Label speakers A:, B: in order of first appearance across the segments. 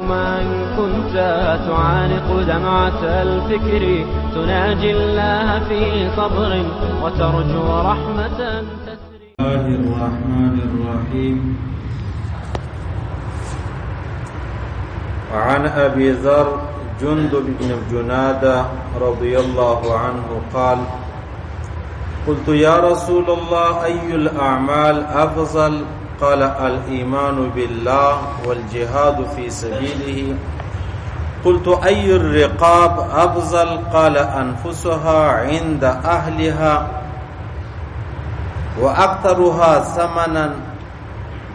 A: من كنت تعانق دمعة الفكر، تناجي الله في صبر وترجو رحمة تسري.
B: الله الرحمن الرحيم. عن أبي ذر جندب بن جنادة رضي الله عنه قال: قلت يا رسول الله، أي الأعمال أفضل؟ قال: الإيمان بالله والجهاد في سبيله. قلت: أي الرقاب أفضل؟ قال: أنفسها عند أهلها وأكثرها ثمنا.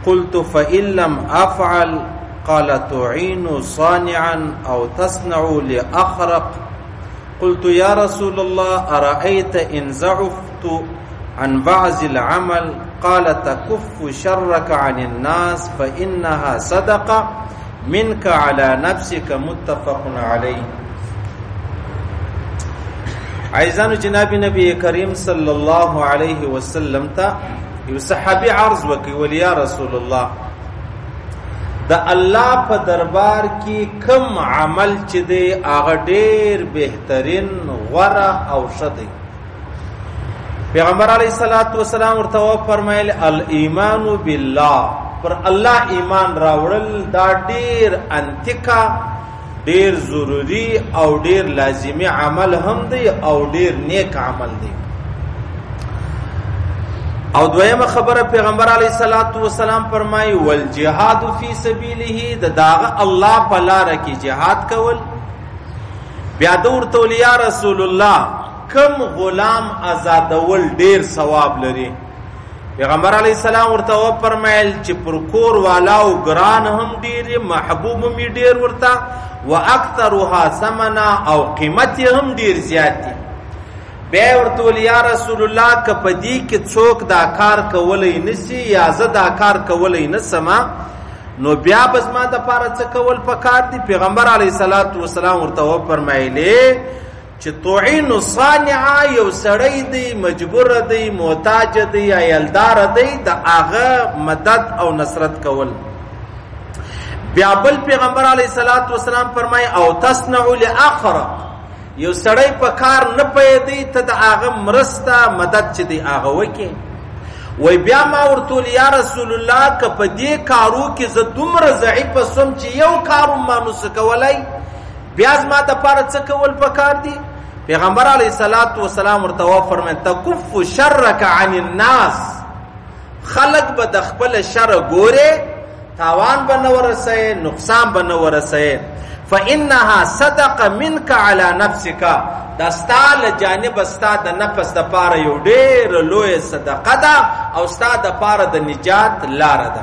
B: قلت: فإن لم أفعل؟ قال: تعين صانعا أو تصنع لأخرق. قلت: يا رسول الله، أرأيت إن ضعفت عن بعض العمل؟ قال: تكف شرك عن الناس فإنها صدقة منك على نفسك. متفق عليه. عزیزانو، جناب نبی کریم صلی الله علیه وسلم ته یو صحابي عرض وکړ، ول یا رسول الله، د الله په دربار کې کم عمل چې دی هغه ډیر بهترین، غوره او ښه دی؟ پیغمبر علیه الصلاۃ والسلام ورته وفرمایل: الایمان بالله، پر الله ایمان راوړل دا ډیر انتکا، ډیر ضروری او ډیر لازمی عمل هم دی او ډیر نیک عمل دی. او دویمه خبره پیغمبر علیه الصلاۃ والسلام فرمایي: والجهاد فی سبیله، د داغه الله په لار کې جهاد کول. بیا د ورته ویل: یا رسول الله، کم غلام آزادول ډیر ثواب لري؟ پیغمبر علیه السلام ورته وفرمایل چې پر کور والاو ګران هم ډیر، محبوب هم ډیر ورته، واکثرها ثمنا، او قیمت یې هم ډیر زیات دی. بیا ورته ویل: یا رسول الله، که په دې کې څوک دا کار کولی نسی یا زه دا کار کولی نسم، نو بیا به زما دپاره څه کول پکار دي؟ پیغمبر علیه الصلاۃ والسلام ورته وفرمایلې چې تعین صانع، یو سړی دی، مجبور دی، محتاج دی، عیالدار دی، د هغه مدد او نصرت کول. بیا بل پیغمبر علیه الصلاۃ والسلام فرمای: او تصنع لاخر، یو سړی په کار نه پیدی، ته د هغه مرسته مدد چې دی هغه وکې. وای بیا ما ورته ویل: یا رسول الله، که په دې کارو کې زه دومره ضعیف سوم چې یو کار هم ما نسو کولی، بیا زما دپاره څه کول پکار دي؟ پیغمبر علیه الصلاۃ والسلام ورته وفرمایل: تکف شرک عن الناس، خلق به د خپل شر ګورې، تاوان به نه ورسوي، نقصان به نه ورسوي. فإنها صدقه منك على نفسك، دا ستا له جانبه ستا د نفس دپاره یو ډېره لویه صدقه ده او ستا دپاره د نجات لاره ده.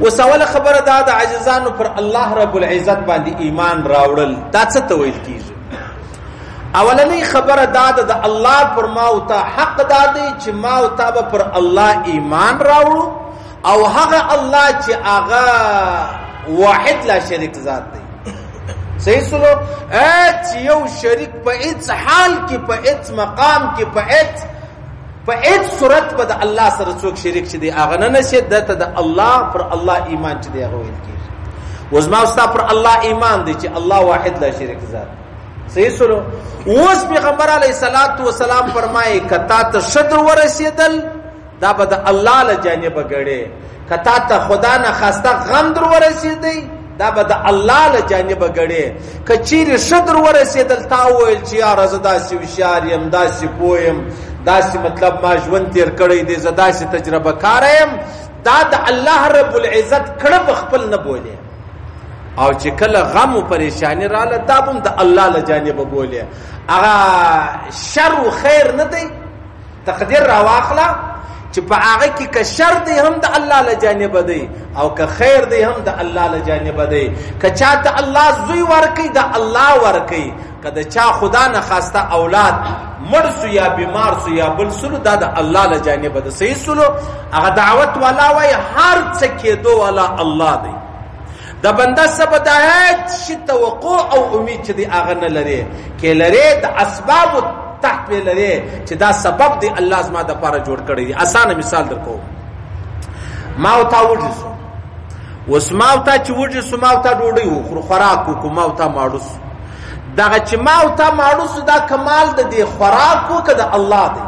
B: اوس اوله خبره دا ده عزیزانو، پر الله رب العزت باندې ایمان راوړل دا څه ته ویل کېږي؟ اولنۍ خبره دا ده، د الله پر ما او تا حق دا دی چې ما او تا به پر الله ایمان راوړو، او هغه الله چې هغه واحد لا شریک ذات دی. صحیح سلو؟ هیڅ یو شریک په هیڅ حال کې، په هیڅ مقام کې، په هیڅ صورت به د الله سره څوک شریک چې دی هغه نه نشي. ده ته د الله پر الله ایمان چې دی هغه ویل کېږي. اوس ما او ستا پر الله ایمان دی چې الله واحد لا شریک ذات. صحیح سلو؟ اوس پیغمبر علیه الصلاۃ والسلام فرمایي: که تا ته ښه در ورسېدل دا به د الله له جانبه ګڼې، که تا ته خدا نه خواسته غم در ورسېدی دا به د الله له جانبه ګڼې، که چیرې ښه در ورسېدل تا وویل چې یاره زه داسې هوښیار یم، داسې پوه یم، داسې مطلب ما ژوند تېر کړی دی، زه داسې تجربه کاره یم، دا د الله رب العزت کړه به خپل نه بولې. او چې کله غم او پریشانی راله دا به هم د الله له جانبه بولې. هغه شر و خیر نه دی، تقدیر راواخله چې په هغه کې که شر دی هم د الله له جانبه دی او که خیر دی هم د الله له جانبه دی. که چاته الله زوی ورکوي د الله ورکوي، که د چا خدا نه خواسته اولاد مړ سو یا بیمار سو یا بل سلو، دا د الله له جانبه ده. صحیح سلو؟ هغه دعوت والا وایي هر څه کېدو والا الله دی. د بنده سبا د هیڅ شي توقع او امید چې دی هغه نه لري، کې لري د اسباب تحت پې لري چې دا سبب دی الله زما د پاره جوړ کړی دی. اسانه مثال درکوم، ما او تا وږي سو، اوس ما او تا چې وږي سو، ما او تا ډوډۍ وخورو، خوراک وکړو، ما او تا ماړه سو. دغه چې ما او تا ماړه سو، دا کمال د دې خوراک و که د الله دی؟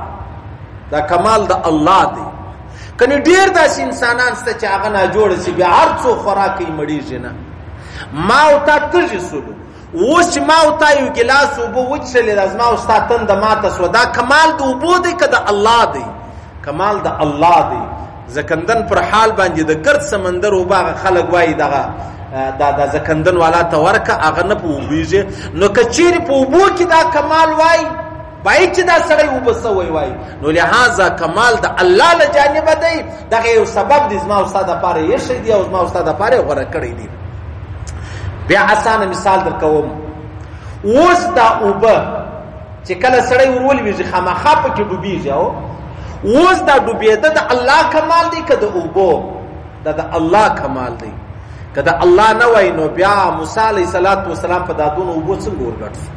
B: دا کمال د الله دی. کنې ډېر داسې انسانان شته چې هغه ناجوړه سي، بیا هر څو خوراک یې مړېږي نه. ما او تا تږي سولو، اوس چې ما او تا یو ګیلاس اوبه وڅښلې، دا زما او ستا تنده ماته سوه، دا کمال د اوبو دی که د الله دی؟ کمال د الله دی. زکندن پر حال باندې د ګرد سمندر اوبه هغه خلک وایي دغه دا د زکندن والا ته ورکه، هغه نه په اوبېږي. نو که چیرې په اوبو کې دا کمال وای، باید چې دا سړی اوبه سوی وای. نو لهذا کمال د الله له جانبه دی. دغه یو سبب دی زما او ستا دپاره یې ایښی دی او زما او ستا دپاره یې غوره کړی دی. بیا اسانه مثال درکوم. اوس دا اوبه چې کله سړی ور ولوېږي، خامخا پکې ډوبېږي. او اوس دا ډوبېده د الله کمال دی که د اوبو؟ دا د الله کمال دی. که د الله نه وای، نو بیا موسی علیه الصلاة والسلام په دا دونه اوبو څنګه ورګډ سو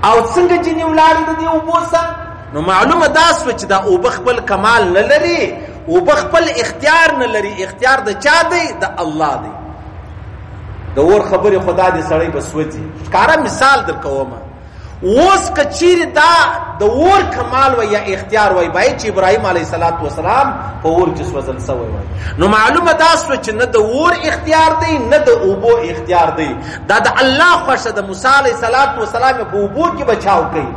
B: او څنګه جنې ولاړې د دې اوبو سره؟ نو معلومه دا سوه چې دا اوبه خپل کمال نه لري، اوبه خپل اختیار نه لري. اختیار د چا دی؟ د الله دی. د اور خبرې خدا دې سړی به سوځي. ښکاره مثال درکوم. اوس که چیرې دا د اور کمال وای یا اختیار وای، باید چې ابراهیم علیه الصلاة والسلام په اور کې سوځل سوی وای. نو معلومه دا سوه چې نه د اور اختیار دی، نه د اوبو اختیار دی. دا د الله خوښه ده. موسی علیه الصلاة والسلام په اوبو کې بچاو کوي،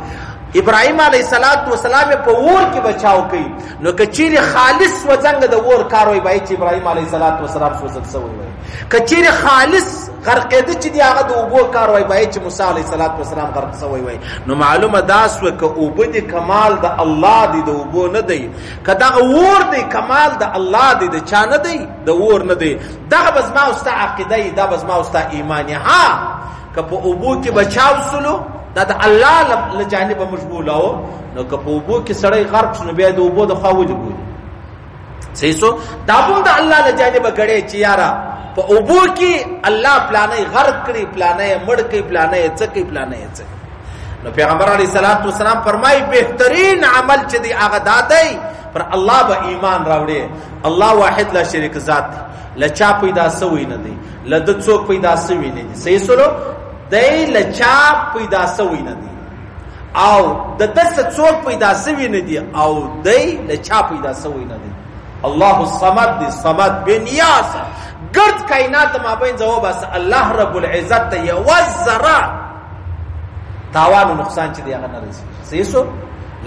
B: ابراهیم علیه الصلاة والسلام په اور کې بچاو کوي. نو که چیرې خالص سوځنګ د اور کار وای، باید چې ابراهیم علیه الصلاة والسلام سوځل سوی وای. که چیرې خالص غرقېده چې دی هغه د اوبو کار وای، باید چې موسی علیه الصلاة والسلام غرق سوی وای. نو معلومه دا سوه که اوبه دي کمال د الله دی، د اوبو نه دی. که دغه اور دی کمال د الله دی، د چا نه دی؟ د اور نه دی. دغه به زما او ستا عقیده یي، دا به زما او ستا ایمان یي. ها که په اوبو کې بچاو سولو، دا د الله له جانبه موږ بولاو. نو که په اوبو کې سړی غرق شو، نو بیا د اوبو د خوا ولې بولي؟ صحیح سو؟ دا هم د الله له جانبه ګړی چې یاره په اوبو کې الله پلانې غرق کړي، پلانې مړ کړي، پلانې څه کړي، پلانې څه. نو پیغمبر علیه الصلاة والسلام فرمایي بهترین عمل چې دی هغه دا دی، پر الله به ایمان راوړي. الله واحد لا شریک ذات دی، له چا پیدا سوی نه دی، له ده څوک پیدا سوی نه دی. صحیح سولو؟ دی له چا پیدا سوی نه دی او د ده څه څوک پیدا سوی نه دی او دی له چا پیدا سوی نه دی. الله الصمد دی، صمد بې نیازه. ګرد کائنات مابین ځواب بس الله رب العزت ته یوه ذره تاوان او نقصان چې دی هغه نه رسېږي. صحیح سو؟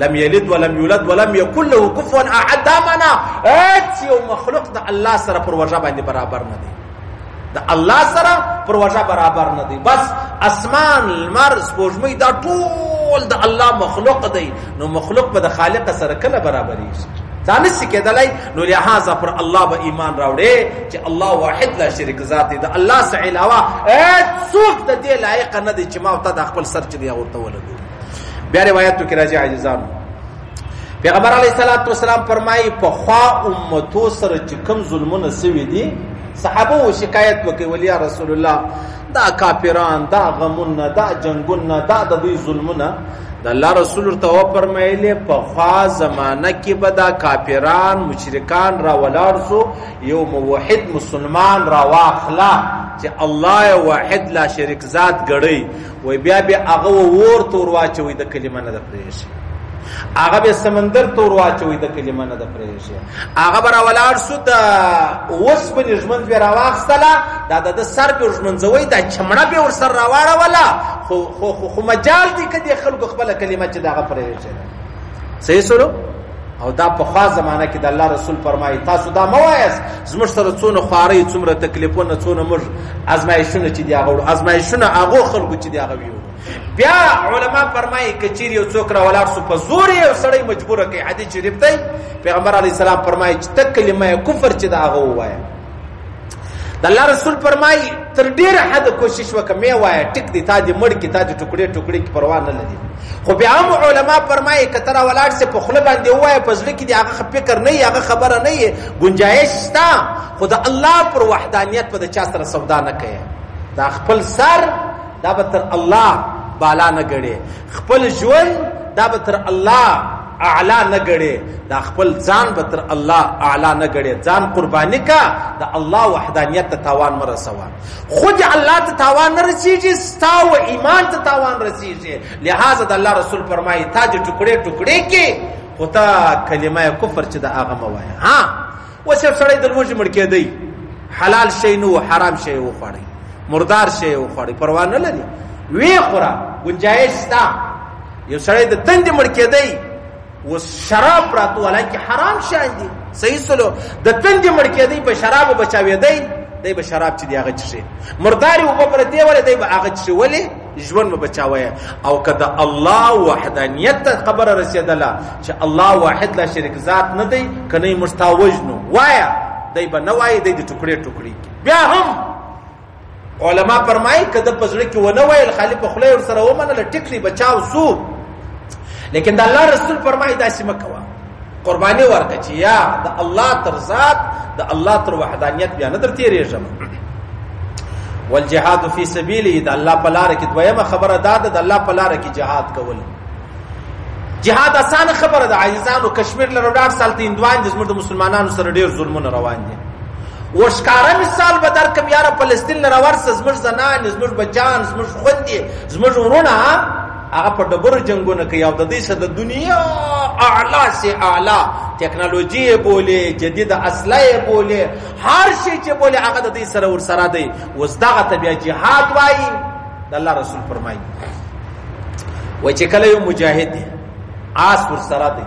B: لم یلد ولم یولد ولم یکن له کفوا احد. دا معنا هیڅ یو مخلوق د الله سره پر وژه باندې برابر نه دی، د الله سره پر وژه برابر نه دی. بس اسمان، لمر، سپوږمۍ دا ټول د الله مخلوق دی. نو مخلوق به د خالق سره کله برابرېږي؟ دا نشي کېدلی. نو لهذا پر الله به ایمان راوړې چې الله واحد لا شریک ذات دی، د الله څخه علاوه هیڅوک د دې لایق نه دی چې ما او ته د خپل سر چې دی ورته ولګو. بیا روایتو کې راځي عزیزانو، پیغمبر علیه الصلاة والسلام فرمایي په خوا امتو سره چې کوم ظلمونه سوي دي، صحابه و شکایت وکړي ول یا رسول الله دا کافران، دا غمونه، دا جنگونه، دا د دوی ظلمونه. د الله رسول ورته وفرمایلې په خوا زمانه کې به دا کافران مشرکان را ولاړ سو، یو موحد مسلمان را واخله چې الله واحد لا شریک ذات ګړی وای، بیا بیا هغه ور تور واچوي د کلمه نه د پرېږي، هغه به سمندر تور واچوي د کلمه نه د پرېږي، هغه به راولاړ سو د اوسپنې ږمنځ به راواخیستله، دا د سر به ږمنځوي، دا چمړه به ورسره راواړوله. خو خو خو خو مجال دی که دې خلکو خپله کلمه چې د هغه پرېږي. صحیح سولو؟ او دا په خوا زمانه کې د الله رسول فرمایي تاسو دا مه وایاست زموږ سره څونه خوارۍ، څومره تکلیفونه، څونه موږ ازمایښونه چې دي هغه وړو، ازمایښونه هغو خلکو چې دي هغه ویوړو. بیا علما فرمایي که چیرې یو څوک راولاړ سو په زور یې یو سړی مجبوره کوي، حدیث شریف دی، پیغمبر علیه السلام فرمایي چې ته کلمه کفر چې د هغه ووایه. د الله رسول فرمایي تر ډېره حده کوشش وکړه مې وایه، ټیک دی تا دې مړ کړي، تا دې ټوکړې ټوکړې کړي، پروا نه لري. خو بیا هم علما فرمایي که ته راولاړ سې په خوله باندې ووایه، په زړه کې دې هغه فکر نه وي، هغه خبره نه وي، ګنجایش شته، خو د الله پر وحدانیت به د چا سره سودا نه کوې. دا خپل سر دا به تر الله بالا نه ګڼې، خپل ژوند دا به تر الله اعلی نه ګڼې، دا خپل ځان به تر الله اعلی نه ګڼې. ځان قرباني کا، د الله وحدانیت ته تاوان مه رسوه. خود الله ته تاوان نه رسیږي، ستا و ایمان ته تاوان رسیږي. لهذا د الله رسول فرمایي تا دې ټوکړې ټوکړې کې، خو ته کلمه کفر چې د هغه مه وایه. ها اوس یو سړی د لوږې مړ کېدی، حلال شی نه و حرام شی وخوړی، مردار شی وخوړی، پروا نه لري، ویې خوره، ګنجایش ستا. یو سړی د تندې مړ کېدی، اوس شراب پراتو، حالانکه حرام شیان دي، صحیح سلو، د تندې مړ کېدی په شرابو بچاوېدی، دی به شراب چې دی هغه څښي، مردارې اوبه پرتې ولې دی به هغه څښي، ولې ژوند به بچاوی. او که د الله وحدانیت ته خبره رسېدله چې الله واحد لا شریک ذات نه دی، که نه یې موږ تا وژنو، وایه، دی به نه وایي، دی د ټوکړې ټوکړې. بیا هم علما فرمایي که ده په زړه کې ونه ویل، خالي په خوله یې ورسره ومنله، ټیک دی، بچاو سو. لیکن د الله رسول فرمایي داسې مه کوه، قرباني ورکړه چې یا د الله تر ذات، د الله تر وحدانیت بیا نه در تېرېږم. والجهاد فی سبیله، د الله په لاره کې. دویمه خبره دا ده، د الله په لاره کې جهاد کول. جهاد اسانه خبره ده عزیزانو. کشمیر لره ولاړ سال ته هندوان دي، زموږ د مسلمانانو سره ډېر ظلمونه روان دي. وښکاره مثال به درکړم، یاره فلسطین لره ورسه، زموږ زنانې، زموږ بچیان، زموږ خوندې، زموږ وروڼه هغه په ډبرو جنګونه کوي، او د دوی سره د دنیا اعلی سي اعلی ټکنالوژي یې بولې، جدیده اسلحه یې بولې، هر شی چې بولې هغه د دوی سره ورسره دی. اوس دغه ته بیا جهاد وایي. د الله رسول فرمایي وایي چې کله یو مجاهد دی، آس ورسره دی،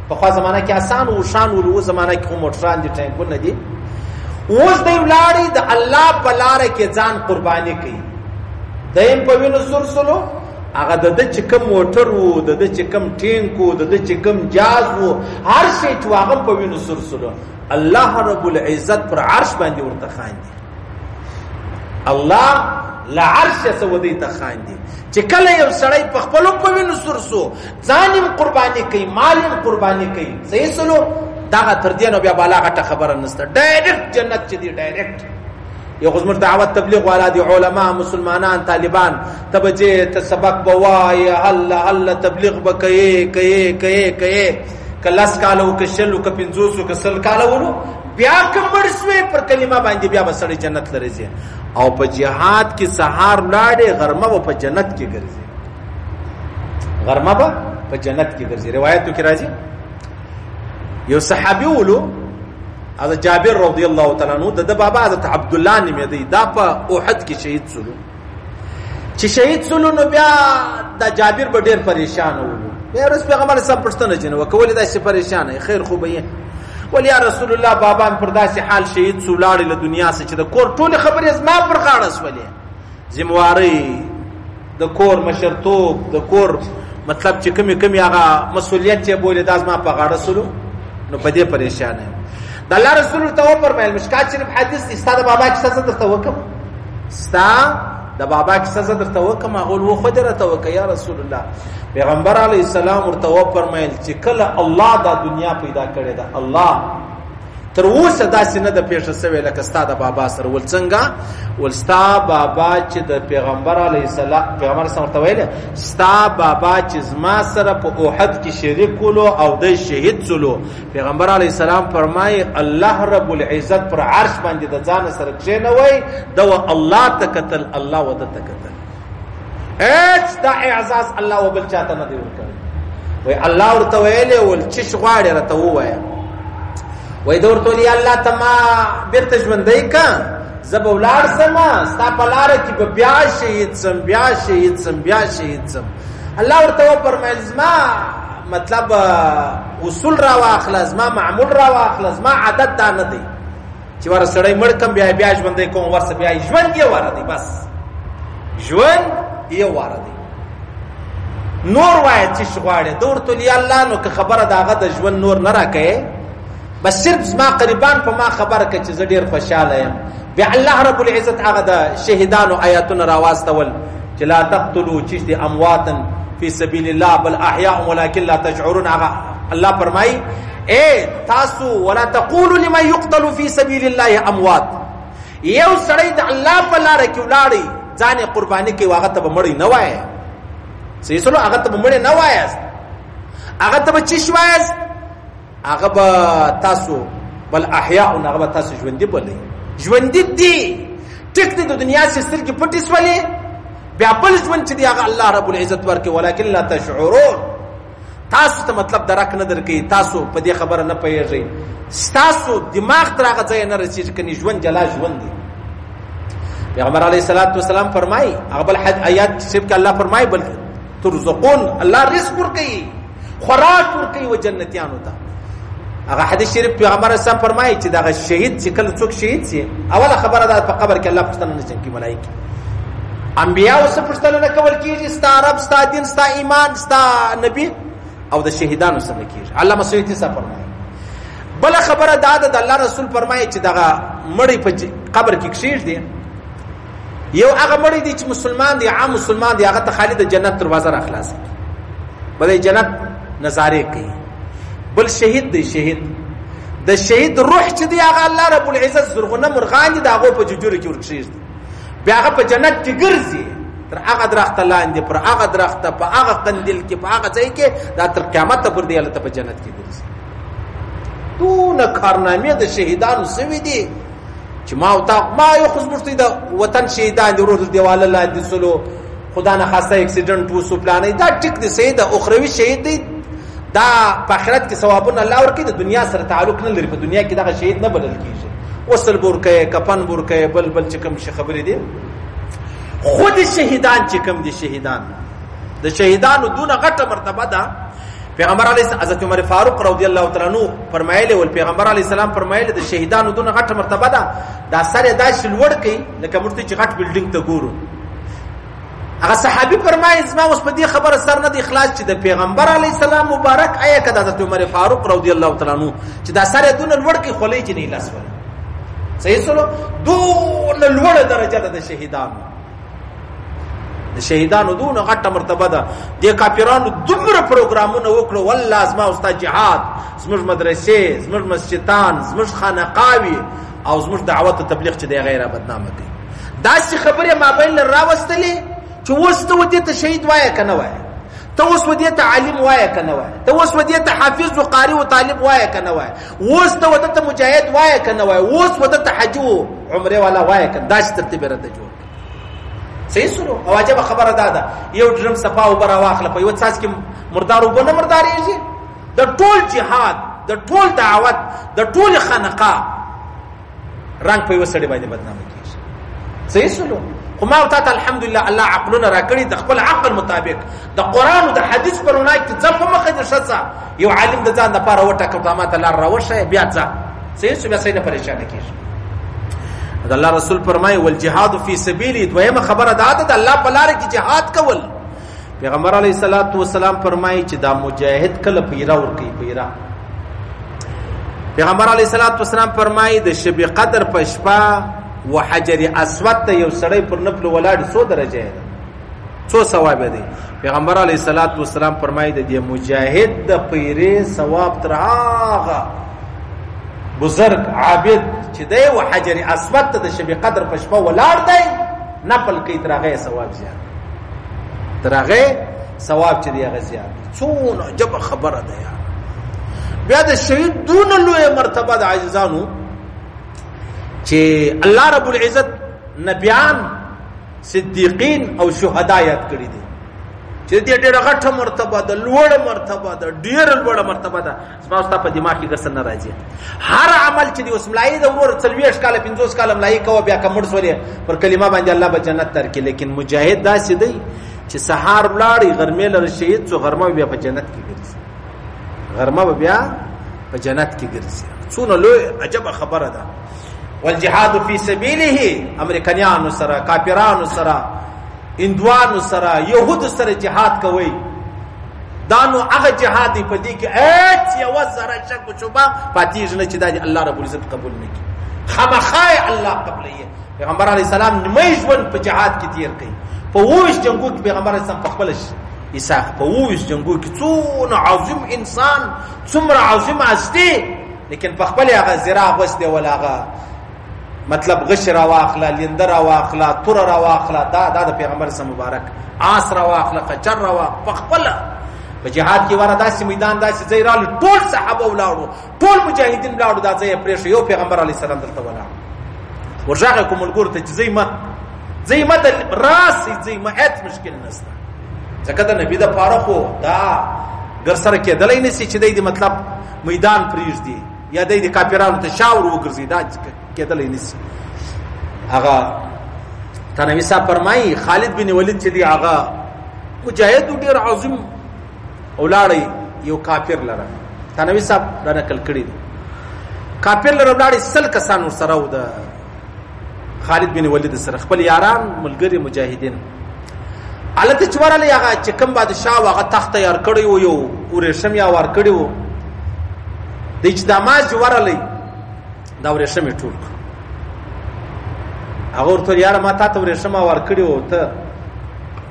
B: پخوا زمانه کې اسان و شان ول، اوس زمانه کې خو موټران دي، ټانکونه دي. اوس دی ولاړی د الله په لاره کې ځان قرباني کوي، دی هم په وینو سور سلو، هغه د ده چې کوم موټر و، د ده چې کوم ټینک و، د ده چې کوم جاز و، هر شی چې هغه په وینو سور سلو، الله رب العزت پر عرش باندې ورته خاندي. الله له عرشه څه ودی ته خاندي چې کله یو سړی په خپلو په وینو سور سو، ځان یې قرباني کوي، مال یې قرباني کوي، صحیح سلو، دغه تر دې نو بیا بالا غټه خبره نشته، ډایرکټ جنت چې دی ډایرکټ. یو خو زموږ دعوت تبلیغ والا دي، علما، مسلمانان، طالبان، ته به ځې، ته سبق به وایې، هله هله تبلیغ به کوې کوې کوې کوې، که لس کاله و، که 20 و، که 50 و، که 100 کاله ولو، بیا که مړ سوې پر کلمه باندې بیا به سړی جنت ته رځي. او په جهاد کې سهار لاړې، غرمه به په جنت کې ګرځي، غرمه به په جنت کې ګرځي. روایتو کې راځي یو صحابي ولو، حضرت جابر رضی الله تعالی عنہ، د بابا حضرت عبد الله نومېدی، دا په احد کې شهید سولو. چې شهید سولو نو بیا د جابر به ډېر پریشان ولو. بیا ورځ پیغمبر صاحب پوښتنه جنې وکړه، ولې داسې پریشان یې؟ خیر خو به یې. ولې یا رسول الله بابا مې پر داسې حال شهید سو، لاړې له دنیا څخه چې د کور ټولې خبرې زما پر غاړه سولې، ذموارۍ، د کور مشرتوب، د کور مطلب چې کمې کمې هغه مسؤلیت چې بولې دا زما په غاړه سولو، نو په دې پریشان یم. د الله رسول ورته وفرمایل، مشکات شریف حدیث دی، ستا د بابا کیسه زه درته وکړم، ستا د بابا کیسه زه درته وکړم. هغه وویل خو دې راته وکړه یا رسول الله. پیغمبر علیه السلام ورته وفرمایل چې کله الله دا دنیا پیدا کړې ده، الله تر اوسه داسې نه ده پېښه سوې لکه ستا د بابا سره. ول څنګه؟ ول ستا بابا چې د پیغمبر علیه السلام، پیغمبر سره ورته ویل، ستا بابا چې زما سره په احد کې شریک ولو او دی شهید سولو، پیغمبر علیه السلام فرمایي الله رب العزت پر عرش باندې د ځان سره کښېنوی، ده و الله ته کتل، الله و ده ته کتل، هېڅ دا اعزاز الله و بل چاته نه دی ورکړی. وایي الله ورته ویلی ول چش غواړې راته ووایه. وای د ورته ویل الله ته ما بیرته ژوندی که، زه به ولاړ سم، ستا په لاره کې به بیا شهید سم، بیا شهید سم، بیا شهید سم. الله ورته وفرمایل زما مطلب اصول راواخله، زما معمول راواخله، زما عادت دا نه دی چې ور سړی مړ کم بیا بیا ژوندی کوم، ورسه بیا ژوند یې واره دی، بس ژوند یې واره دی. نور وایه چې څه غواړې. ده ورته ویل یا الله نو که خبره د هغه د ژوند نور نه راکوې، بس صرف زما قریبان په ما خبر کړه چې زه ډېر خوشحاله یم. بیا الله رب العزت هغه د شهیدانو آیاتونه راواستول چې لا تقتلوا چې دي امواتا فی سبیل الله بل احیاء ولکن لا تشعرون. هغه الله فرمایي اے تاسو ولا تقولوا لمن يقتل فی سبیل الله اموات. یو سړی د الله په لاره کې ولاړی، ځان یې قرباني کوي، هغه ته به مړی نه وایې، صحیح سلو، هغه ته به مړی نه وایاست. هغه ته به څه شي وایاست؟ هغه به تاسو بل احیاء، هغه به تاسو ژوندي بولئ. ژوندي دي، ټیک دی، د دنیا چې سترګې پټې سولې، بیا بل ژوند چې دی هغه الله رب العزت ورکوي، ولکن لا تشعرون. تاسو ته مطلب درک نه درکوي، تاسو په دې خبره نه پوهېږئ، ستاسو دماغ تر هغه ځایه نه رسېږي، کنې ژوند جلا ژوند دی. پیغمبر علیه الصلاة والسلام فرمایي، هغه بل آیات شریف کې الله فرمایي بل ترزقون، الله رزق ورکوي، خوراک ورکوي و جنتیانو ته. هغه حدیث شریف پیغمبر اسلام فرمایي چې دغه شهید چې کله څوک شهید شي، اوله خبره ده په قبر کې الله پوښتنه نه کوي، ملایکې انبیاء څخه پوښتنه نه کول کېږي، ستا رب، ستا دین، ستا ایمان، ستا نبی، او د شهیدانو څخه کېږي. علامه سیوطي صاحب فرمایي. بله خبره دا ده، د الله رسول فرمایي چې دغه مړی په قبر کې کښېږدي، یو هغه مړی دی چې مسلمان دی، عام مسلمان دی، هغه ته خالي د جنت دروازه را خلاصه کړي، بلې جنت نظارې کوي. بل شهید دی، شهید د شهید روح چې دی هغه الله رب العزت زرغونه مرغان دي د هغو په ججورو کې ورکښېږدي، بیا هغه په جنت کې ګرځي، تر هغه درخته لاندې، پر هغه درخته، په هغه قندیل کې، په هغه ځای کې، دا تر قیامته پورې دی هلته په جنت کې ګرځي. دونه کارنامې د شهیدانو سوي دي چې ما او تا، ما یو خو زموږ د وطن شهیدان دي، ورور د دیواله لاندې سولو، خدا نخواسته اکسیډنټ وسو پلانې، دا ټیک دی، صحیح ده، اخروي شهید دی، دا په آخرت کې ثوابونه الله ورکوي، د دنیا سره تعلق نه لري، په دنیا کې دغه شهید نه بلل کېږي. وصل به ورکوي، کفن به ورکوي، بل بل چې کوم شي خبرې دي. خود شهیدان چې کوم دي، شهیدان د شهیدانو دونه غټه مرتبه ده. پیغمبر علیه حضرت عمر فاروق رضی الله تعالی عنہ فرمایلی ول، پیغمبر علیه السلام فرمایلی د شهیدانو دونه غټه مرتبه ده، دا سر یې داسې لوړ کوي لکه موږ ته چې غټ بلډینګ ته ګورو. هغه صحابي فرمایي زما اوس په دې خبره سر نه دی خلاص چې د پیغمبر علیه السلام مبارک آیا که د حضرت عمر فاروق رضی الله تعالی عنہ چې دا سر یې دونه لوړ کوي، خولۍ چې نه یې لاس ولي، صحیح سولو، دونه لوړه درجه ده د شهیدانو. د شهیدانو دونه غټه مرتبه ده. د کافرانو دومره پروګرامونه وکړو، والله زما او ستا جهاد، زموږ مدرسې، زموږ مسجدان، زموږ خانقاوي او زموږ دعوت او تبلیغ چې دی غیر بدنامه کوي. داسې خبرې مابین له راوستلې چې اوس ته ودې ته شهید وایه که نه وایه، ته اوس ودې ته عالم وایه که نه وایه، ته اوس ودې ته حافظ و قاري و طالب وایه که نه وایه، اوس ته ودې ته مجاهد وایه که نه وایه، اوس ودې ته حج و عمرې والا وایه که نه. داسې ترتیب یې راته جوړ. صحیح سولو. او عجبه خبره دا ده، یو ډرم صفا اوبه راواخله، په یوه څاڅکي کې مردار اوبه نه مردارېږي. د ټول جهاد، د ټول دعوت، د ټول خانقاه رنګ په یوه سړي باندې بدنامه کېږي. صحیح سولو. خو ما او تا ته الحمدلله الله عقلونه راکړي، د خپل عقل مطابق د قرآن او د حدیث په رڼا کې ځه، په مخه دې ښه ځه. یو عالم د ځان دپاره وټاکه، ته ما ته لار راوښیه، بیا ځه. صحیح سو، بیا صحیح نه پریشانه کېږي. د الله رسول فرمایي والجهاد فی سبیلی. دویمه خبره دا ده د الله په لار کې جهاد کول. پیغمبر علیه الصلاة والسلام فرمایي چې دا مجاهد کله پیره ورکوي، پیره. پیغمبر علیه الصلاة والسلام فرمایي د شب قدر په شپه و حجر اسود ته یو سړی پر نفل ولاړ، څو درجه ده، څو ثواب دی. پیغمبر علیه الصلاة والسلام فرمایي د دې مجاهد د پیرې ثواب تر هغه بزرگ عابد چې دی و حجر اسود ته د شب قدر په شپه ولاړ دی، نفل کوي، تر هغه ثواب زیات، تر هغه ثواب چې دی هغه زیات. څونه عجبه خبره ده یار. بیا د شهید دونه لویه مرتبه د عزیزانو چې الله رب العزت نبیان، صدیقین او شهدا یاد کړي دي، چې دې ډېره غټه مرتبه ده، لوړه مرتبه ده، ډېره لوړه مرتبه ده. زما ستا په دماغ کې ګرځه نه راځي. هر عمل چې دی اوس ملایي د ورور 40 کاله 50 کاله ملایي کوه، بیا که مړ سولې پر کلمه باندې الله به جنت درکړي. لیکن مجاهد داسې دی چې سهار ولاړی، غرمې لره شهید څو، غرمه بیا په جنت کې ګرځي، غرمه به بیا په جنت کې ګرځي. څونه لوی عجبه خبره ده. والجهاد فی سبیله، امریکایانو سره، کافرانو سره، هندوانو سره، یهودو سره جهاد کوي. دا نو هغه جهاد دی په دې کې هېڅ یوه ذره شک و شبه پاتېږي نه چې دا دې الله رب العزت قبول نه کړي. خامخا یې الله قبلوي. پیغمبر علیه السلام نیمه ژوند په جهاد کې تېر کړي. په 22 جنګو کې پیغمبر علیه السلام په خپله عیسی په 22 جنګو کې څونه عظیم انسان، څومره عظیم هستي، لیکن په خپلې هغه زرا غوښتې ولا هغه مطلب غش را واخله، لینده را واخله، توره را واخله، دا د پیغمبر سم مبارک آس را واخله، خچر را واخله، په خپله په جهاد کې واره داسې میدان داسې ځای راغلی، ټول صحابه ولاړو، ټول مجاهدین ولاړو، دا ځای یې پرېښی، یو پیغمبر علیه السلام دلته ولاړ. ورغږ یې کړو ملګرو ته چې ځئ مه، ځئ مه، راسئ ځئ مه، هېڅ مشکل نشته. ځکه د نبي دپاره خو دا ګر سره کېدلی نه سي چې دی د مطلب میدان پرېږدي یا دی د کافرانو ته شا ور وګرځي، دا کېدلی نه سي. هغه تنوي صاحب فرمایي خالد بن ولید چې دی هغه مجاهد ډېر عظیم ولاړی یو کافر لره، تنوي صاحب دا نقل کړی دی، کافر لره ولاړی 100 کسان ورسره و د خالد بن ولید سره، خپل یاران ملګري مجاهدین. هلته چې ورغلی هغه چې کوم بادشاه و هغه تخت تیار کړی و، یو ورېښم یې ور کړی و، دی چې دا ماز ورغلی دا ورېښم یې ټول کړ. هغه ورته ویل یاره ما تا ته ورېښم ور کړی و، ته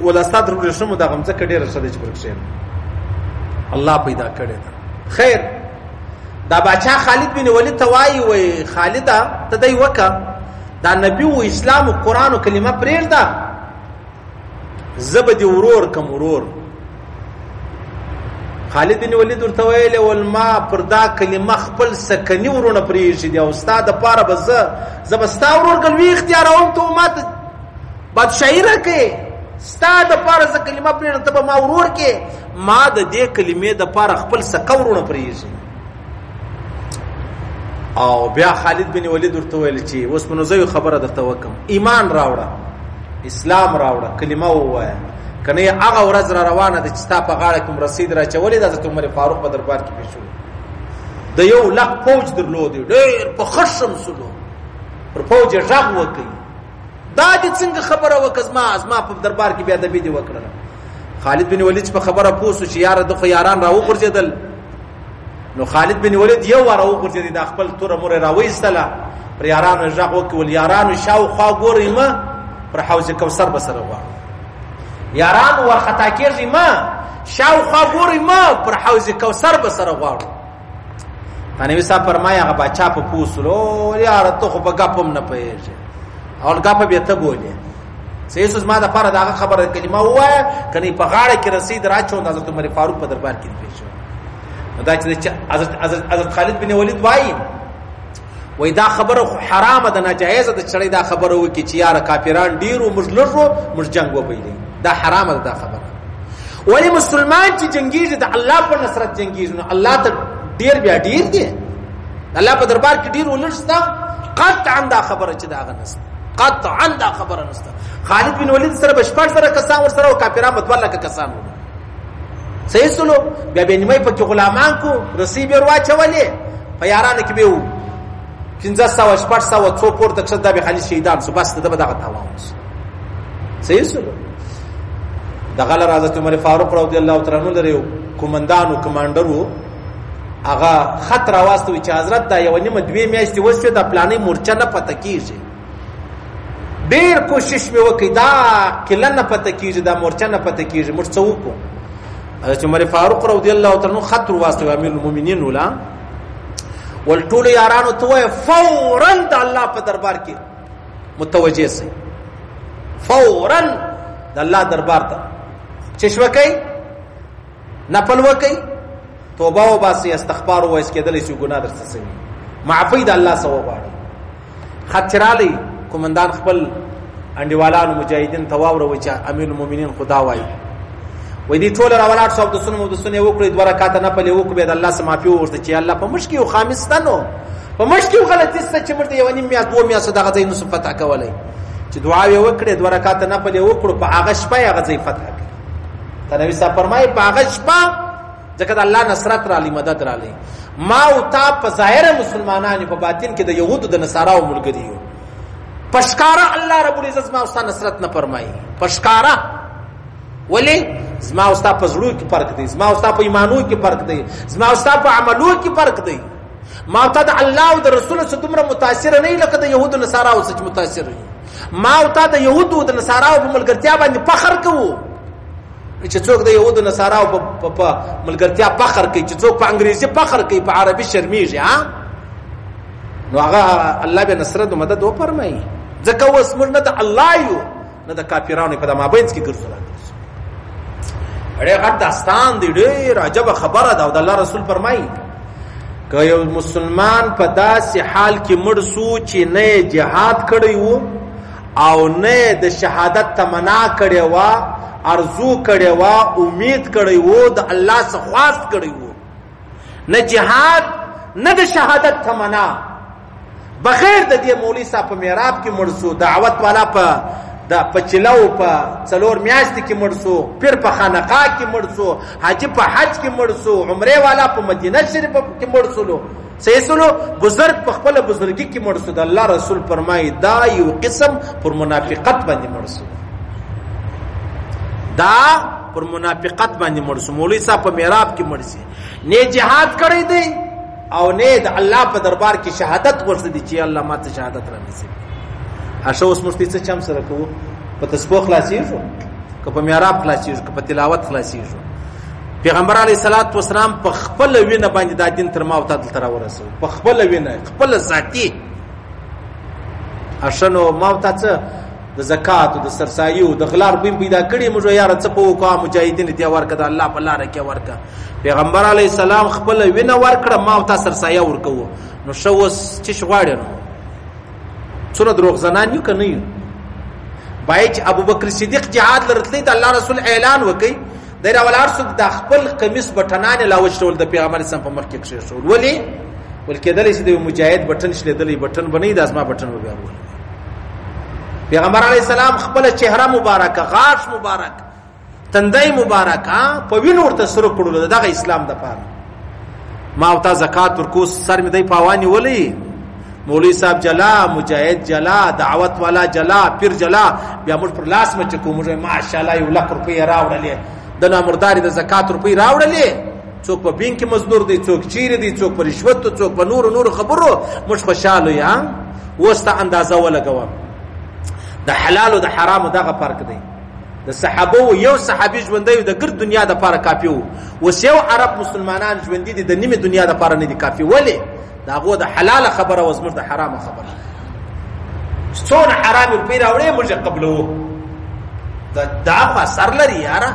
B: ولا ستا تر ورېښمو دغه مځکه ډېره ښه ده چې پر کښېنم، الله پیدا کړې ده. خیر دا باچا خالد بن ولید ته وایي، وایي خالده ته دی وکړه، دا نبي و اسلام و قرآن و کلمه پرېږده، زه به دې ورور کم ورور. خالد بن ولید ورته ویلې ول ما پر دا کلمه خپل سکني ورونه پرېږدي دي او ستا دپاره به زه به ستا ورور ګلوي اختیاروم، ته ما ته بادشاهي راکړې، ستا دپاره زه کلمه پرېږدم، ته به ما ورور کې، ما د دې کلمې دپاره خپل سکه ورونه پرېږدي. او بیا خالد بن ولید ورته ویل چې اوس به نو زه یو خبره درته وکړم، ایمان راوړه، اسلام راوړه، کلمه ووایه، که نه هغه ورځ را روانه ده چې ستا په غاړه کوم رسید راچولې ده، حضرت عمر فاروق په دربار کې پېښ شو، د 1 لک فوج درلود، ډېر په خشم سولو، پر فوج یې غږ وکړ، دا دې څنګه خبره وکړه، زما په دربار کې بې ادبي دې وکړله. خالد بن ولید چې په خبره پوه سو چې یاره ده خو یاران راوغورځېدل، نو خالد بن ولید یو وار راوغورځېدی، دا خپل توره موره راوایستله، پر یارانو یې غږ وکړ، ول یارانو شاوخوا ګورئ مه، پر حوض کوثر به سره غواړو، یارانو ورخطا کېږئ مه، شاوخوا ګورئ مه، پر حوض کوثر به سره غواړو. تنوي صاحب فرمایي هغه باچا په پوه سولو، یاره ته خو په ګپ هم نه پوهېږې، اول ګپ بیا ته بولې، صحیح سو زما دپاره د هغه خبره کلمه ووایه، که نه په غاړه کې رسید راچوم د حضرت عمر فاروق په دربار کې پېښ شو. نو دا چې حضرت خالد بن ولید وایي، وایي دا خبره خو حرامه ده، ناجایزه ده چې سړی دا خبره وکړي چې یاره کافران ډېر وو، موږ لږ وو، موږ جنګ وبایلی، دا حرامه ده دا خبره. ولې مسلمان چې جنګېږي د الله په نصرت جنګېږي، نو الله ته ډېر بیا ډېر دی، الله په دربار کې ډېر ولږ شته، قطعا دا خبره چې د هغه نشته، قطعا دا خبره نشته. خالد بن ولید سره به 6,000 کسان ورسره او کافران به 2 لکه کسان وو. صحیح سولو، بیا به نیمه پکې غلامان کو، رسۍ به ورواچولې، په یارانو کې به وو 500 600 څو پورته کښته، دا به خالد شهیدان سو، بس ده به دغه تاوان سو. صحیح سولو. دغه لره حضرت عمر فاروق رضی الله تعالی عنہ لره یو کومندان او کمانډر وو، هغه خط راواستوي چې حضرت دا 1.5 2 میاشتې وشوې، دا پلانې مورچه نه پته کېږي، ډېر کوشش مې وکړ، دا قلعه نه پته کېږي، دا مورچه نه پته کېږي، موږ څه وکړو؟ حضرت عمر فاروق رضی الله تعالی عنہ خط ورواستوي امیر المؤمنین ولا ول ټولو یارانو ته ووایه فوراً د الله په دربار کې متوجه سئ، فوراً د الله دربار ته چې شوه کوي، نفل وکړئ، توبه وباسئ، استغفار ووایئ، کېدلی شي ګناه درڅخه سوي، معافي د الله څخه وغواړئ. خط چې راغلی کومندان خپل انډیوالانو مجاهدین ته واوروي چې امیر المؤمنین خدا وایي، وایي دې ټول راولاړ شو، اودسونه مودسونه یې وکړي، 2 رکعته نفل یې وکړو، بیا د الله څخه معافي وغوښته چې الله په موږ کې یو خامي شته، نو په موږ کې یو غلطي شته چې موږ د 1.5 میاشت 2 میاشتو دغه ځای نشو فتح کولی. چې دعاوې وکړې، 2 رکعته نفل یې وکړو، په هغه شپه یې هغه ځای فتح کړ. تنوي صاحب فرمایي په هغه شپه ځکه د الله نصرت رالی، مدد رالی، ما او تا په ظاهره مسلمانان په باطن کې د یهودو د نصاراو ملګري یو، په ښکاره الله رب العزت زما او ستا نصرت نه فرمایي، په ښکاره. ولې؟ زما او ستا په زړو کې فرق دی، زما او ستا په ایمانو کې فرق دی، زما او ستا په عملو کې فرق دی. ما او تا د الله او د رسول څخه دومره متاثر نه یو لکه د یهودو نصاراو څخه متاثر یو. ما او تا د یهودو د نصاراو په ملګرتیا باندې فخر کوو، چې څوک د یهودو نصاراو په ملګرتیا فخر کوي، چې څوک په انګریزي فخر کوي، په عربي شرمیږي، ها نو هغه الله به نصرت او مدد وفرمایي. ځکه اوس موږ نه د الله یو نه د کافرانو په د مابینځ کې ګرځو راګرځو. اړه غټ داستان دی، ډېر عجب خبره ده. او د الله رسول فرمایي که یو مسلمان په داسې حال کې مړ سو چې نه جهاد کړی وو او نه د شهادت تمنا کړې وه، ارزو کړې وه، امید کړی وو، د الله څخه خواست کړی وو، نه جهاد نه د شهادت تمنا، بغیر د دې مولوي صاحب په محراب کې مړ سو، دعوت والا په د پچلو په 4 میاشتې کې مړ سو، پیر په خانقاه کې مړ سو، حاجي په حج کې مړ سو، عمرې والا په مدینه شریف کې مړ سولو، صحیح سولو، بزرګ په خپله بزرګي کې مړ سو. د الله رسول فرمایي دا یو قسم پر منافقت باندې مړ سو، دا پر منافقت باندې مړ سو. مولوي صاحب په محراب کې مړ سي، نه جهاد کړی دی او نه د الله په دربار کې شهادت غوښتي دی چې الله ماته شهادت را نصیب کړي. اشه اوس موږ څه چم سره کوو؟ په تسبیح خلاصیږو که په محراب خلاصیږو که په تلاوت خلاصیږو؟ پیغمبر علیه الصلاة والسلام په خپله وینه باندې دا دین تر ما او تا دلته راورسوو، په خپله وینه، خپله ذاتي. اشه نو ما او تا څه د زکات د سرسایو د غلا روپۍ پیدا کړې، موږ یاره څه په وکړو، مجاهدین ته ورکړه، د الله په لاره کې ورکړه. پیغمبر علیه السلام خپله وینه ورکړه، ما او تا سرسایه ورکوو. نو ښه اوس څه شي غواړې؟ نو څونه دروغجنان یو که نه یو؟ باید چې ابوبکر صدیق جهاد له راتلی د الله رسول اعلان وکړي، دی راولاړ سو، د خپل قمیص بټنان یې لا وشلول، د پیغمبر اسلام په مخ کې کښېښول. ولې؟ ول کېدلی شي د یو مجاهد بټن شلېدلی، بټن به نه وي، دا زما بټن به بیا ولوي. پیغمبر علیه السلام خپله چهره مبارکه، غاښ مبارک، تندی مبارک په وینو ورته سره کړلو د دغه اسلام دپاره. ما او تا زکات ورکو، سر مې دی په هوا نیولی، مولوي صاحب جلا، مجاهد جلا، دعوت والا جلا، پیر جلا، بیا موږ پر لاس مچ کوو، موږ ماشاءالله 1 لک روپۍ یې راوړلې، د نامردارې د زکات روپۍ راوړلې. څوک په بینک کې مزدور دی، څوک چیرې دی، څوک په رشوت، څوک په نورو نورو خبرو. موږ خوشحاله یو. اوس ته اندازه ولګوه د حلال او د حرامو دغه فرق دی. د صحابو یو صحابي ژوندی د ګرد دنیا دپاره کافي و، اوس یو عرب مسلمانان ژوندي دي د نیمې دنیا دپاره نه دي کافي. ولې؟ د هغو د حلاله خبره او زموږ د حرامه خبره. څونه حرامې روپۍ راوړې موږ یې قبلوو. دا خو اثر لري یاره.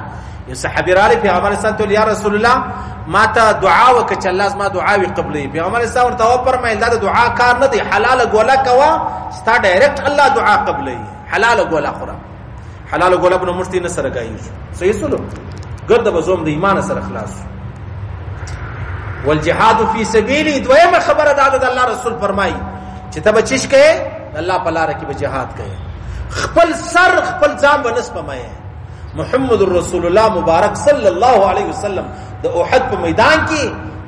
B: یو صحابي راغلی پیغمبر اسلام ته ویل یا رسول الله ما ته دعا وکړه چې الله زما دعاوې قبلوي. پیغمبر اسلام ورته وفرمایل دا د دعا کار نه دی، حلاله ګوله کوه، ستا ډایرکټ الله دعا قبلوي. حلاله ګوله خوره، حلاله ګوله به نو موږ ته نه سره ګایږو. صحیح سولو، ګرده به زوم د ایمانه سره خلاص. والجهاد فی سبیلی، دویمه خبره دا ده د الله رسول فرمایي چې ته به چیش کوې؟ د الله په لاره کې به جهاد کوې، خپل سر خپل ځان به نه سپمایې. محمد رسول الله مبارک صلی الله علیه وسلم د احد په میدان کې